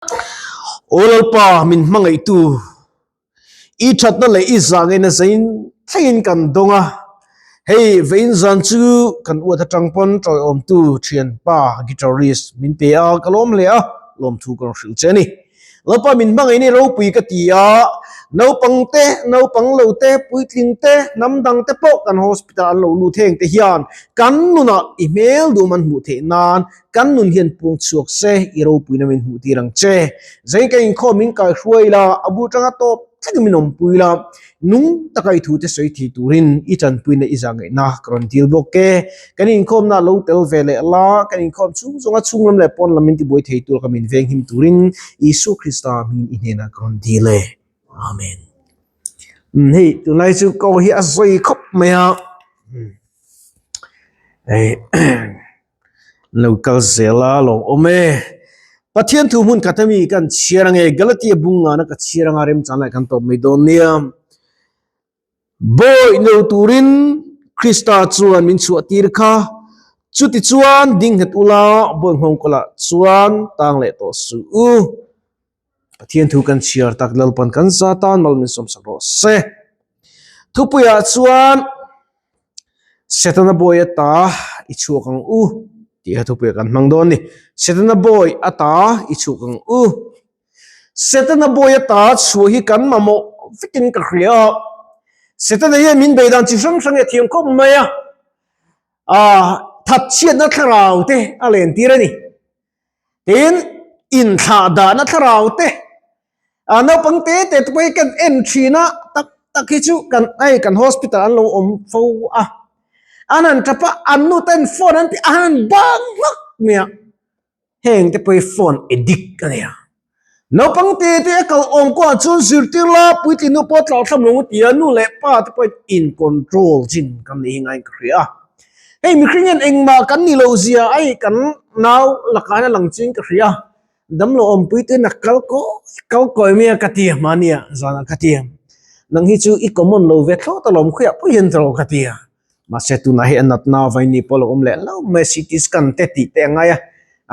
Aw Lalpa, min hmangaihtu, i thatna leh i zahngaihna zain thlengin kan dawng a. Hei, vawiin zan chu kan uat atang pawn tawiawmtu thianpa guitarist min pe a, ka lawm hle a, lawmthu ka rawn hrilh che a ni. Lalpa min hmangaihna i ropui ka ti a, naupang te, naupang lo te, puitling te, hnam dang te pawh kan hospital an lo lut heng te hian kan nunah i hmel duh man hmuh theih nan Kan nun hian puang chhuak se, i ropuina min hmuh tir ang che. Zai ka inkhawm min kai hruai la, a bul tanga tawp thlengin min awmpui la, nung taka i thute sawi thei turin i tanpuina i zahngaihna ka rawn dil bawk e. Kan inkhawmna lo tel ve leh la, kan inkhawm chhung zawnga chhung lam leh pawn lam min tibuai thei tur ka min venghim turin Isua Krista hmingin i hnenah ka rawn dil e. Amen. Hei tunlai chu ko hi a zawi khawp mai a. Hei. Lo kal zel a lo awm e. Pathian thu hmun khat ami kan chhiar ange Galatia bung ngana ka chhiar anga remchang lai kan tawp mai dawn nia. Bawi no turin Krista chuan min chhuah tir kha chuti chuan ding nghet ula bawi nghawng kawlah chuan tang leh tawh suh u. Pathian thu kan chhiar tak Lalpan kan za tan mal min sawmsak rawh se. Thupuiah chuan Setana bawi ata i chhuak ang u tih kha thupuiah kan hmang dawn a ni. Setana bawi ata i chhuak ang u. Setana bawi ata chhuah hi kan mamawh vekin ka hria a. Setana hian min bei dan chi hrang hrang hi a thiam khawp mai a. Thatchhiatna thlarau te a len tir a ni. Tin, inthlah dahna thlarau te, naupang te te te pawh hi kan en thin a, tak tak hi chu kan hei kan hospital an lo awm fo a, an han tap a, an nu ten phone an tih a han bang hlak mai a, heng te pawh hi phone addict a nia. Naupang te te a kal awm kawngah chuan zirtir la puitling nu pawh tlau thlam lo ti a, nu leh pa te pawhin in control chin kan nih hi ngaiin ka hria a. Hei mihring hian engmah kan ni lo zia a hei kan nau lakah hian a lang chiin ka hria a, damlo awmpui te na kal kawi kal kawi mai a ka ti a mahnia zanah ka ti a, nang hi chu i common lo ve thlawt alawm khawiah pawh hian tawh ka ti a. Mahse tunah hi a natna vaini pawh a lo awm leh lo mai a, CT scan te tih te a ngai a,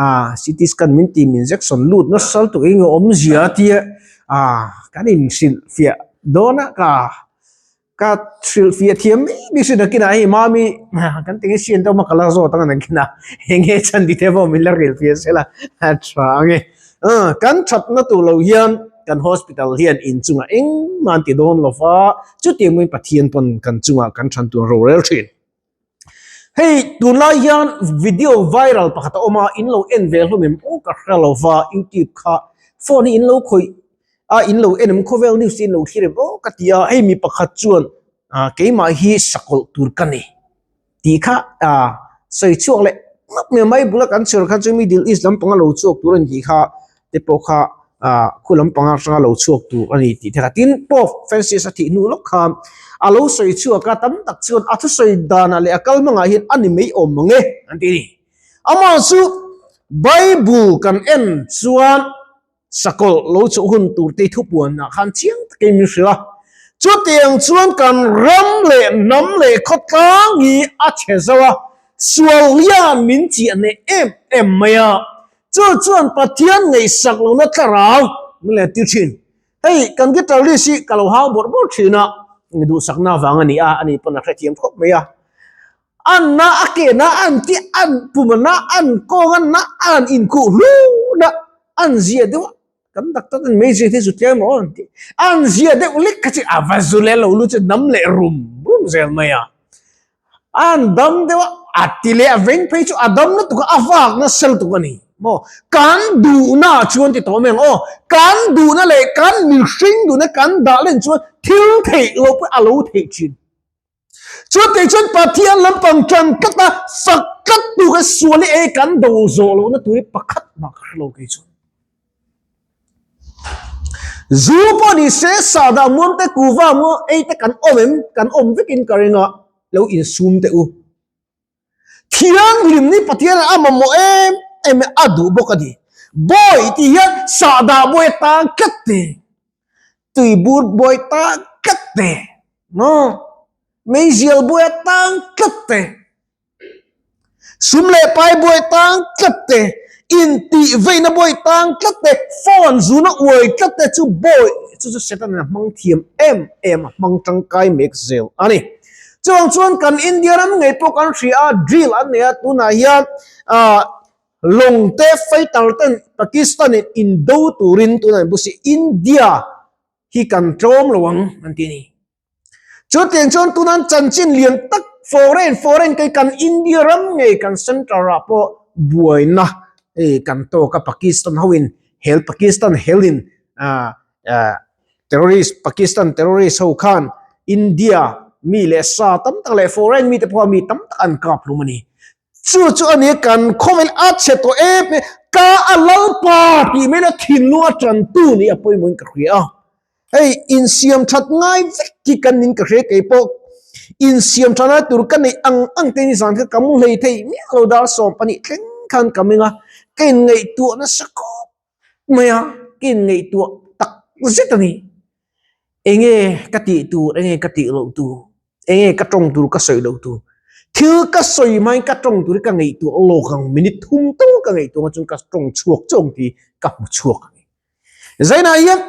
ah CT scan min tih min injection lut nasa lutuk eng nge awmzia a tia ah kan inhrilh fiah dawn a ka ka hrilh fiah thiam mai mai hriat nakinah hei mami kan ti nge sian deuh a ka la zawt ang nakinah eng nge chhan ti te pawh min la hrilh fiah sela a tha ang e. Kan thatna tur lo hian kan hospital hian inchungah engmah an ti dawn lo va, chutiang maiin Pathian pawn kan chungah kan than tur rorel thin. Hei tunlai hian video viral pakhat a awm a, in lo en ve hlawm em aw ka hre lo va, youtube kha phone hi in lo khawih a, in lo en em khawvel news te in lo thlir em aw ka ti a, hei mi pakhat chuan keimah hi sakawlh tur ka ni. Tih kha sawi chhuak leh ngap mai mai bula kan chhiar kha chu Middle East lampanga lo chhuak tur a ni tih kha te pawh kha khu lampanga atanga lo chhuak tur a ni tih te kha tin Pope Francis a thih hnu lawk khan a lo sawi chhuak a tam tak chuan a thusawi danah leh a kal hmangah hian a ni mai awm ang e an ti a ni. Amah chu Bible kan en chuan Sakawlh lo chhuah hun tur te thupuanah khan chiang takin min hrilh a. Chutiang chuan kan ram leh hnam leh khawtlang hi a chhe zo a, sual hian min chiah hneh em em mai a. Chu chuan Pathian ngaihsak lohna thlarau min let tir thin. Hei kan guitarist hi ka lo hau bawrh bawrh thin a, duhsakna vang a ni a, ani pawn a hrethiam khawp mai a. An na a ke na an ti an pum na an kawng an na an inkhuh hlu na an zia deuh a kan doctor ten mai zia te zu tlem rawh an ti an zia deuh lek kha chu a va zu leh lo lu chu nam leh rum rum zel mai a an dam deuh a a ti leh a veng phei chu a dam lutuk a a vak nasa lutuk a ni maw kan duhna chuan ti tawh mai ang aw kan duhna leh kan mihring duhna kan dah len chuan thil theih loh pawh a lo theih thin. Chutih chuan Pathian lampang ṭan tlat a, fak tlat tur a sual hi ei kan do zawh lohna tur hi pakhat mah ka hre lo kei chuan. Zu pawh ni se, sahdah muam te, kuva muam ei te kan awm em? Kan awm vekin ka ring a, lo insum teh u. Thianghlim ni Pathian a mamawh em em a duh bawk a ni. Bawi tih hian sahdah bawi a tang tlat te, tuibur bawi tang tlat te, maw meizial bawi a tang tlat te, sum leh pai bawi tang tlat te. Intih veina bawi tang tlat te, phone zuna uai tlat te chu bawi chu chu Satan-in a hmang thiam em em a, hmang tangkai mek zel a ni. Chuvang chuan kan India ram ngei pawh kan hria a, drill an nei a, tunah hian ah lawng te fighter ten Pakistan in indo turin tunah in busi India hi kan tlawm lo ang an ti a ni. Chutiang chuan tunan chanchin lian tak foreign foreign kei kan India ram ngei kan center ah pawh buaina hei kan tawk a Pakistan ho in hel Pakistan hel in ah ah terrorist Pakistan terrorist ho khan India mi leh sa tam tak leh foreign mi te pawh mi tam tak an kap hlum a ni. Chu chu a ni kan khawvel a chhe tawh em em ka a lalpa tih mai la thinlung a tantu ni a pawimawh in ka hria a. Hei insiam that ngai vek hi kan ning ka hre kei pawh insiam tha lai tur ka neih ang ang te nizan kha ka mu hlei thei miah lo dar 12 thleng khan ka meng a, ka inngaihtuah nasa khawp mai a, ka inngaihtuah tak zet a ni. Enge ka tih tur enge ka tih loh tur, enge ka tawng tur ka sawi loh tur, thil ka sawi hmain ka tawng tur hi ka ngaihtuah lawk ang minute thum tal ka ngaihtuah ang chuan ka tawng chhuak chawng tih ka hmu chhuak a ni. Zainah hian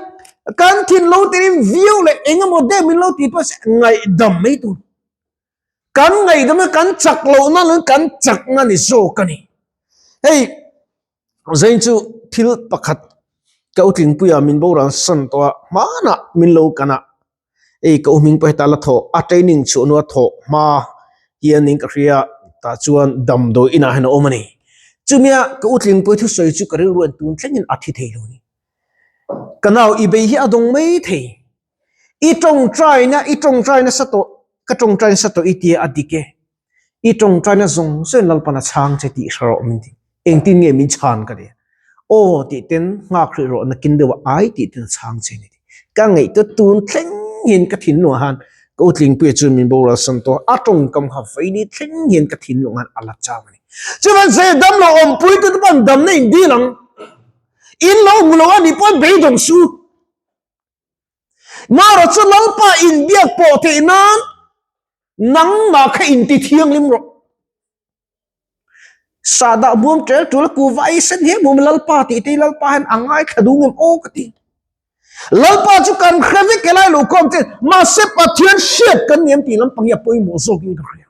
kan thin lo tirin viau leh engemaw deuh min lo tih pawh se ngaihdam mai tur. Kan ngaihdam hi kan chak lohna leh kan chakna ni zawk a ni. Hei Zain chu thil pakhat ka utlingpuia min boral san tawh a, hmanah min lo kan a. Hei ka u hming pawh heta la thawh a training chhuah hnua thawh hma hian in ka hria tah chuan damdawi inah hian a awm a ni. Chumia ka u tlingpui thusawi chu ka rilru en tun thlengin a thi thei lo a ni. Ka nau i bei hi a dawng mai thei. I tawngtaina i tawngtai nasa tawh ka tawngtai nasa tawh i tia a dik e. I tawngtaina zawng zawng Lalpan a chhang che tih hre rawh min ti. Engtin nge min chhan ka ti. Aw tih ten nghak hrih rawh nakin deuh a ai tih ten a chhang che ni ti. Ka ngaihtuah tun thleng hian ka thinlung han ka utlingpuia chuan min boral san tawh a tawngkam kha vaini thleng hian ka thinlung han a la chau a ni. Chuvan zai dam lo awmpui tu te pawn damna in dil ang. In lo hmu lo a nih pawn beidawng su. Marawh chu Lalpa inbiak pawh theih nan nangmah kha inti thianghlim rawh. Sahdah hmuam tel tul a kuva ei sen hiam hmuam Lalpa tih te hi Lalpa hian a ngaithla duh ngem aw ka ti. Lalpa chu kan hre vek helai lo khawm che mahse Pathian hriat kan ni em tih lampang hi a pawimawh zawkin ka hria.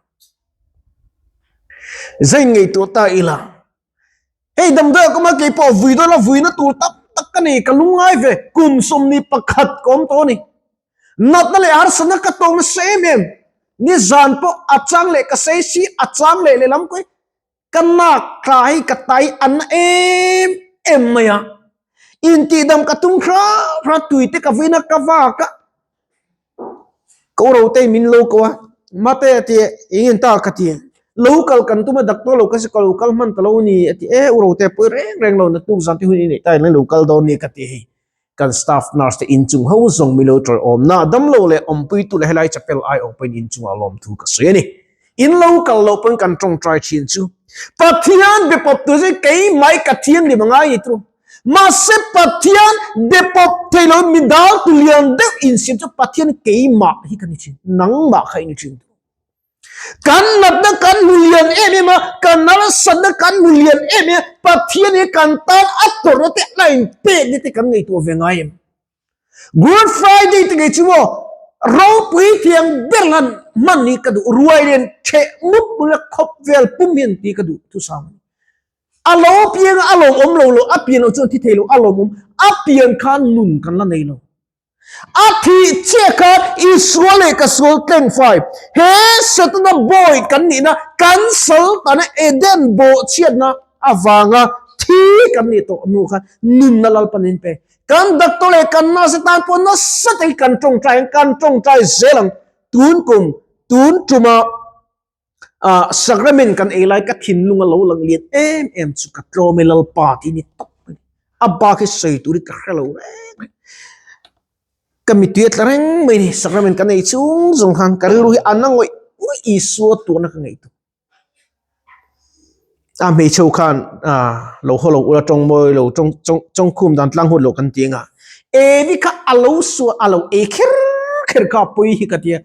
Zai ngaihtuah ta ila. Hei damdawi a kawm a, kei pawh vui dawn a, vuina tur tam tak ka nei, ka lungngai ve, kum 21 ka awm tawh a ni. Natna leh harsatna ka tawng nasa em em, nizan pawh a chang leh ka sei si, a chang leh lehlam kawi, ka nak tla hi ka tai a na em em mai a, intihdam ka tum hrang hrang a, tuite ka vuina ka vak a, Ka uro te min lo ko a, mate a ti e, eng in ta ka ti e, lo kal kan tum a doctor lo ka si ka lo kal hman ta lo ni a ti e, uro te pawi reng reng lo naktuk zan te hun i neih ta in lo kal dawn ni ka ti hei, kan staff nurse te inchung ho zawng mi lo tawlh awm na damlo leh awmpui tu leh helai chapel ai awh pawhin inchungah lawmthu ka sawi a ni. In lo kal loh pawn kan tawngtai thin chu Pathian be pawp tur chu keimah i ka thianghlim a ngai ni tru. Mahse Pathian be pawp thei lo mi dal tu lian deuh insiam chu Pathian keimah hi ka ni thin, nangmah kha i ni thin tru. Kan natna kan hmu lian em em a, kan harsatna kan hmu lian em em a, Pathian hi kan tan a tawrhna te a inpekna te kan ngaihtuah ve ngai em? Good Friday te ngei chu maw ropui thiang ber han hman hi ka duh ruai nen theh mup mula khawp vel pum hian ti ka duh thu sang a lo piang a lawm awm lo lo a pian lo chuan thi thei lo a lawm awm a pian khan nun kan la nei lo a thi chiah khan Israel leh ka sual tleng fai he Setana bawi kan nihna kan sal tana Eden bawh chhiatna avanga thi kan nih tawh hnu khan nunna Lalpan in pe Kan doctor leh kan nurse tan pawh nasa takin kan tawngtai ang, kan tawngtai zel ang. Tun kum, tun tuma ah sacrament kan ei lai ka thinlung a lo lang lian em em chu ka tlawm e Lalpa tih ni tawp mai. A bak hi sawi tur hi ka hre lo reng reng. Ka mitui a tla reng mai ni sacrament kan ei chung zawng khan ka rilru hi a na ngawih ngawih Isua tuarna ka ngaihtuah. A hmeichhe ho khan lo haw lo ula tawng mawi lo tawng tawng tawngkhum dan tlang hun lo kan ti anga Evi kha a lo suah a lo ei kher kher kha pawi hi ka tia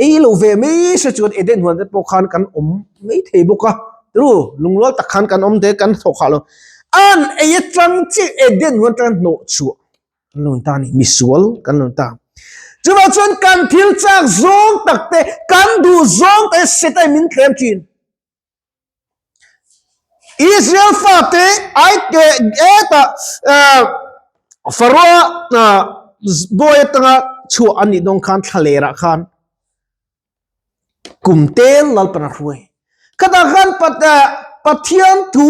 ei lo ve mai se chuan Eden huan te pawh khan kan awm mai thei bawk a turu lungrual tak khan kan awm te kan thawk hah lo. An ei atang chiah Eden huan atanga hnawh chhuah kan lo ni ta a ni, misual kan lo ni ta. Chuvang chuan kan thil chak zawng tak te, kan duh zawng te Satan min thlem thin. Israel fate ai ke eta Faroa bawi atanga chhuah an nih dawn khan thlalerah khan kum tel Lalpan a hruai. Khatah khan Pathian thu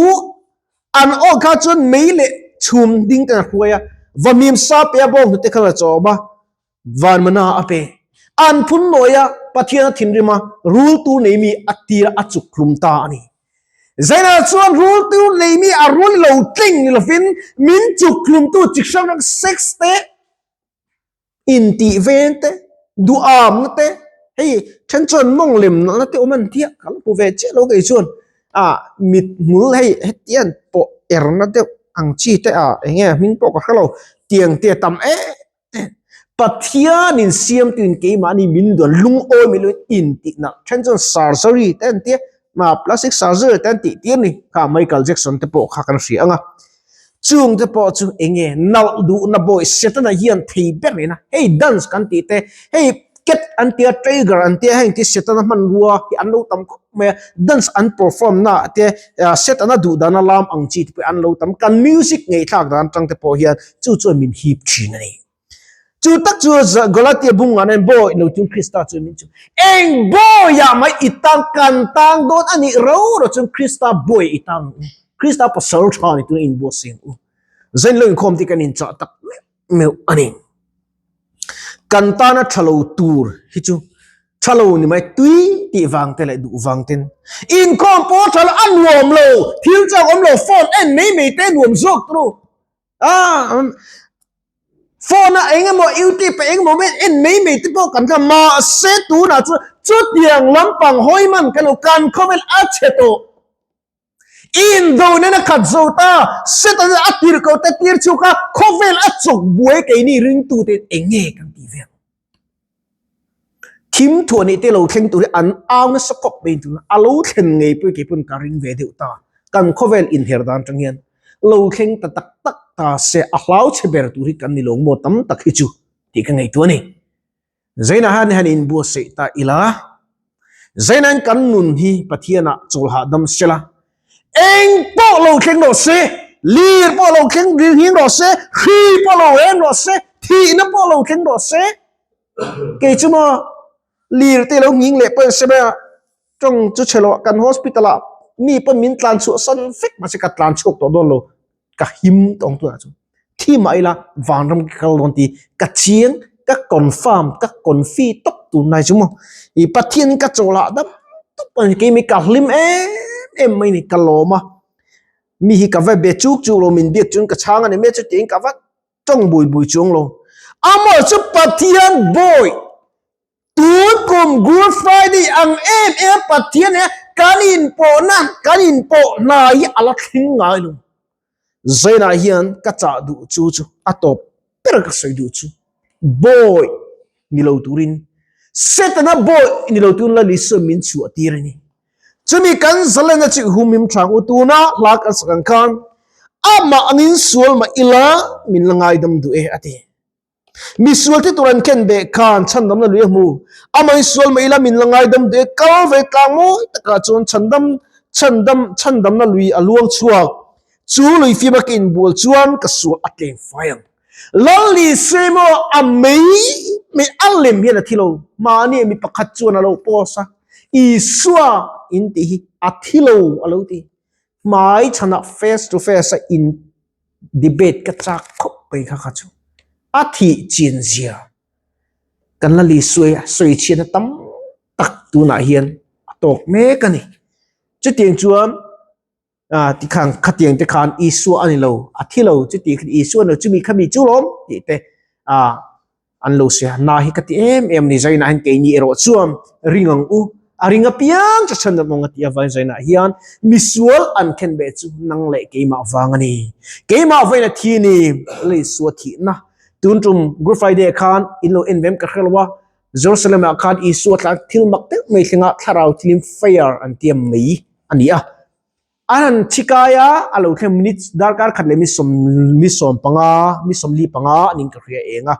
an awh kha chuan mei leh chhum ding ten a hruai a, vamim sa pe a bawng hnute khan a chawm a, Van mana a pe. An phun nawi a, Pathian a thinrim a, rul tur nei mi a tir a chuk hlum ta a ni. Zainah chuan rul tur nei mi a rul lo tling ni lovin min chuk hlumtu chi hrang hrang sex te, intih ven te, duhamna te, hei then chuan mawng lem nalhna te awm an tia, ka la hmu ve chiah lo kei chuan a mit hmul hei hetiang pawh erna deuh ang chi te a eng nge hming pawh ka hre lo tiang te a tam em. Pathianin siamtuin keimahni min duan lungawi mai loin intihna then chuan surgery te an tia ma plastic surgery te an tih tir ni kha Michael Jackson te pawh kha kan hria ang a chung te pawh chu enge nalh duhna bawi Setana hian thei ber ina hei dance kan tih te hei cat an tia tiger an tia heng te Setana hmanrua hi an lo tam khawp mai a dance an perform na ah te Setana duh dana lam ang chi te pawh an lo tam kan music ngaihthlak dan atang te pawh hian Chu chuan min hip thin a ni. Chu tak chu Galatia bung ah nen bawi lo chung Krista chuan min chu eng bawiah mai i tang kan tang dawn a nih ro ro chuan Krista bawi i tang u. Krista pasal tha ni tuna inbuatsaih ang u. Zain lo inkhawm te kan inchah tak meuh meuh a ni. Kan tana tha lo tur hi chu tha lo ni mai tui tih vang te leh duh vang ten inkhawm pawh tha lo a nuam lo thil chak awm lo phone en mai mai te nuam zawk tur u. Ah, phone a eng emaw youtube a eng emaw en mai mai te pawh kan hria mahse tunah chuan chutiang lampang hawi man kan lo kan khawvel a chhe tawh indo nena khat zo ta Satan a tir ko te tir chuk a khawvel a chawk buai keini ringtu te eng nge kan tih vel Thim thuah nih te lo thleng tur hi an au nasa khawp mai tuna a lo thlen ngei pawh kei pawn ka ring ve deuh ta. Kan khawvel inher dan atang hian lo thleng ta tak tak ta se a hlau chhe ber tur hi kan ni lo maw tam tak hi chu tih ka ngaihtuah a ni. Zainah hian han inbuatsaih ta ila, Zainain kan nun hi Pathianah chawl hahdam sela, eng pawh lo thleng rawh se, lir pawh lo thleng nghing rawh se, hri pawh lo reng rawh se, thihna pawh lo thleng rawh se. Kei chu maw lir te lo nghing leh pawh se mai a, tawng chu chhe loh kan hospital ah mi pawn min tlan chhuah san vek mahse ka tlan chhuak tawh dawn lo, ka him tawng tunah chuan thi mah ila vanram ka kal dawn tih ka chiang ka confirm ka confi tawp tunlai chu maw ih Pathian ka chawl hahdam tawp a ni keimi ka hlim em em mai a ni ka lawm a mi hi ka va be chuk chuk lo min biak chuan ka chhang a ni mai chutiang ka va tawng bui bui chuang lo amaw chu Pathian bawi Tun kum Good Friday ang em em Pathian he kan inpawhna, kan inpawh hna hi a la thleng ngai lo. Zainah hian ka chah duh chu chu a tawp ber ka sawi duh chu bawi ni lo turin Setana bawi ni lo turin Lal Isua min chhuah tir a ni. Chumi kan zalena chu humhim thang u tuna hla kan sak ang khan amah angin sual mah ila min la ngaidam duh e a ti. Misual te tur an ken beh khan chhandamna lui a hmu. Amah hi sual mai ila min la ngaidam duh e, kal ve tlang mawi takah chuan chhandam chhandam chhandamna lui a luang chhuak. Chu lui fima ka inbual chuan ka sual a tleng fai ang. Lalli Semo a mei mei a lem hian a thi lo. Mahni mi pakhat chuan a lo post a, Isua in tih hi a thi lo a lo ti. Hmai chhanah face to face a in debate ka chak khawp mai kha kha chu a thih chin zia kan la li sawi a sawi chhiatna tam tak tunah hian a tawk mek a ni chutiang chuan ah tikhan khatiang te khan Isua a ni lo a thi lo chuti khan Isua a ni lo chumi khami chu lawm tih te ah. An lo sia, na hi ka ti em em ni Zainah hian keini erawh chuan ring ang u, a ring apiang chu chhan awm ang a ti avangin Zainah hian misual an khen beh chu nang leh keimah vang a ni. Keimah vawiin a thi ni, Leisua thihna. Tun tum Good Friday khan in lo en ve em ka hre lo a, Jerusalem ah khan Isua tlan thil mak deuh mai thlenga thlarau thilim fire an ti a mai a ni a. An han thikai a, a lo thleng minutes darkar khat leh mi sawm mi sawm panga mi sawmli panga ning ka hria eng a.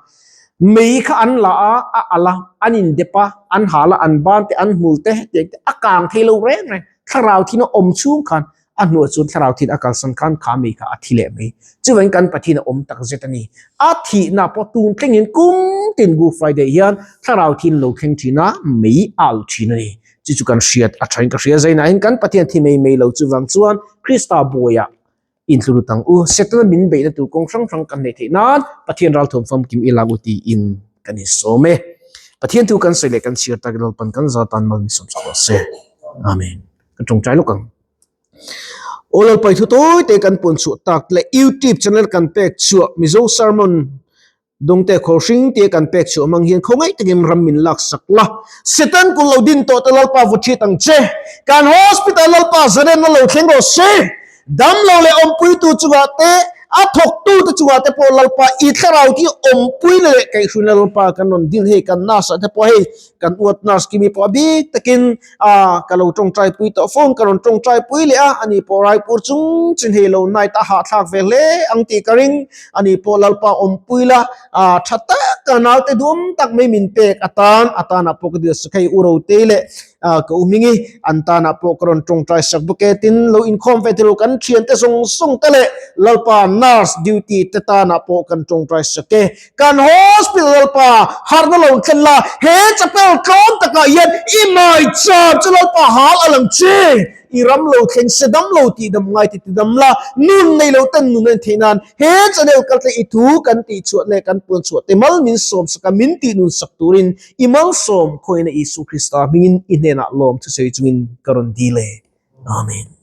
Mei kha an la a, a alh a, an indep a, an hal a, an ban te, an hmul te hetiang te a kang thei lo reng reng. Thlarau thin a awm chhung khan a hnuah chuan thlarau thin a kalsan khan kha mei kha a thi leh mai. Chuvangin kan Pathian a awm tak zet a ni. A thihna pawh tun thlengin kum tin Good Friday hian thlarau thin lo thleng thin a, mei a alh thin a ni. Chu chu kan hriat a thain ka hria zainain kan Pathian thi mai mai lo chuvang chuan Krista buaiah intlu lut ang u. Setana min beihna tur kawng hrang hrang kan neih theih nan Pathian ralthuam famkim i lak u tiin kan insawm e. Pathian thu kan sawi leh kan chhiar tak Lalpan kan za tan mal min sawm chhuak rawh se. Amen. Kan tawngtai lawk ang. Aw Lalpai thu tawi te kan puan chhuah tak leh YouTube channel kan pek chhuah Mizo Sermon Dawngte khawl hring tia kan pek chhuah hmang hian khawngaih takin ram min laksak la. Satan kul lo din tawh te Lalpa vaw ṭhit ang che. Kan hospital Lalpa zarenna lo thleng rawh se. Dam lo leh awmpuitu chungah te, a thawktu te chungah te pawh Lalpa i thlarau hi awmpuina leh kaihhruina Lalpa kan rawn dil hei kan nurse ah te pawh hei kan uat nurse kimi pawh a bik takin a ka lo tawngtai pui tawh phone ka rawn tawngtai pui leh a ani pawh Raipur chung chin hei lo night a hahthlak ve hle ang tih ka ring ani pawh Lalpa awmpui la a tha tak a naute duam tak mai min pek atan atanah pawh ka dil sak hei u Rotei leh a ka u Hmingi an tanah pawh ka rawn tawngtai sak bawk e tin lo inkhawm ve tilo kan thiante zawng zawng te leh Lalpa nurse duty te tanah pawh kan tawngtai sak e. Kan hospital Lalpa harna lo thlen la, he chapel tlawm takah hian i maicham chu Lalpa hal a lang che. I ram lo thleng se dam lo tih dam ngai ti ti dam la, nun nei lo ten nun a en theih nan he channel kal tle i thu kan tih chhuah leh kan puan chhuah te mal min sawm sak a, min tih nun sak turin i malsawm khawina Isu Krista hmingin i hnenah lawm thusawi chungin ka rawn dil e. Amen.